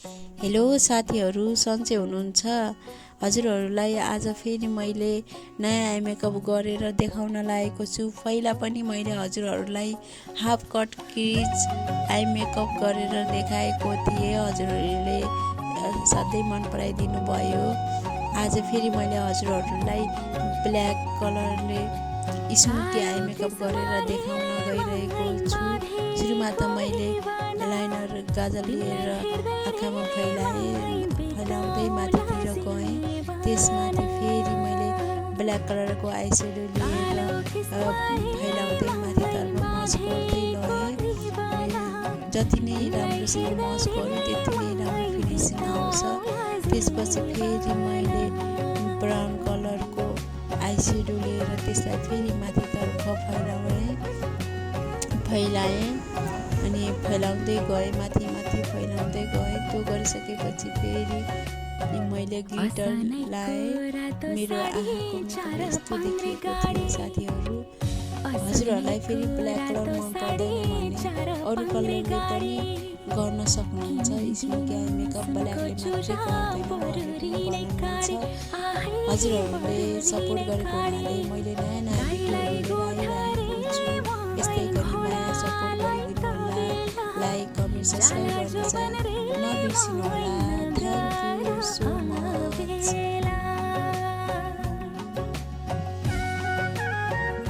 Hello साथीहरू, सन्चै हुनुहुन्छ? हजुरहरूलाई आज फेरि मैले नयाँ आई मेकअप गरेर देखाउन लागेको छु। पहिला पनि मैले हजुरहरूलाई half cut crease eye makeup गरेर देखाएको थिएँ। हजुरहरूले सधैँ मन पराइदिनु भयो। आज फेरि मैले हजुरहरूलाई ब्ल्याक कलरले स्मुथी आई मेकअप गरेर देखाउन गइरहेको छु। सुरुमा त मैले लाइनर गाजर लिएर आँखामा फैलाउँदै माथितिर गएँ। त्यसमाथि फेरि मैले ब्ल्याक कलरको आइस्याडो लिएर फैलाउँदै माथितर्फ मस गर्दै लगेँ। जति नै राम्रोसँग मस गर्यो त्यति नै राम्रो फिनिसिङ आउँछ। त्यसपछि फेरि मैले ब्राउन कलरको आइस्याडो लिएर त्यसलाई फेरि माथितर्फ फैलाएँ अनि फैलाउँदै गएँ, माथि फैलाउँदै गएँ। त्यो गरिसकेपछि फेरि मैले ग्लिटर लाएँ। मेरो आँखाको मेकअप यस्तो देखिएको थियो साथीहरू। हजुरहरूलाई फेरि ब्ल्याक कलर मन पर्दैन भने अरू कलरले पनि गर्न सक्नुहुन्छ। स्मुथी आई मेकअप ब्ल्याकले मात्रै गर्दैन, हजुरहरूले सपोर्ट गरेको हुनाले मैले नयाँ भिडियोहरू आइरहेको छु। यस्तै गरी माया सपोर्ट गरिदिनु होला। लाइक, कमेन्ट, सब्सक्राइब गर्न चाहिँ नबिर्सिनु होला। Thank you so much.